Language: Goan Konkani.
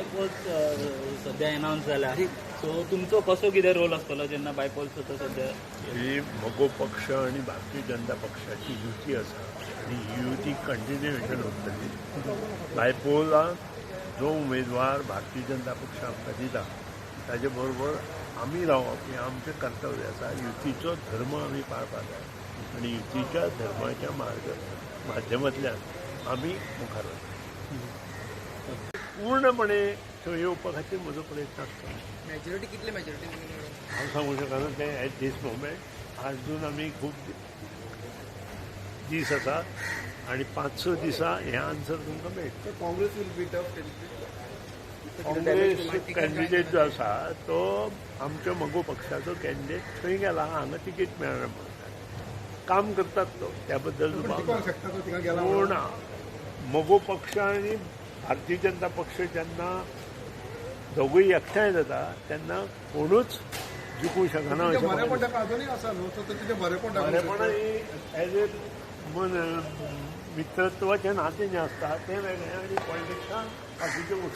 बायपोल्स सध्या अनाउन्स जाला, सो तुमचो कसो कितें रोल आसतलो जेन्ना बायपोल्स जाता सध्या? ही मगो पक्ष आनी भारतीय जनता पक्षाची युती आसा आनी ही युती कंटिन्युएशन उरतली. बायपोलाक जो उमेदवार भारतीय जनता पक्ष आमकां दिता ताजे बरोबर आमी रावप हें आमचें कर्तव्य आसा. युतीचो धर्म आमी पाळपाक जाय आनी युतीच्या धर्माच्या मार्ग माध्यमांतल्यान आमी मुखार वतले. पूर्णपणे थंय येवपा खातीर म्हजो प्रयत्न आसता. मेजॉरिटी कितले मेजॉरिटी? हांव सांगू शकना तें एट दीस मोमेंट. आजून आमी खूब दीस आसा आनी 5-6 दिसां हें आन्सर तुमकां मेळटलें. Congress will beat up. Congress candidate जो आसा तो आमच्या मगो पक्षाचो कॅन्डिडेट थंय गेला, हांगा तिकीट मेळना म्हणून काम करतात तो त्या बद्दल दुबाव ना. शकता तो थिंगा गेला. पूण मगो पक्ष आनी भारतीय जनता पक्ष जेन्ना दोगूय एकठांय जाता तेन्ना कोणूच जिखूंक शकना अशें म्हाका बरेपण दिसता. ताका अजुनूय आसा न्हू, सो तिचें बरेपण दाखोवंक बरेपण शकता. एज ए मन मित्रत्वाचें नातें जें आसता तें वेगळें आनी पॉलिटिक्सान बाकीच्यो गोश्टी.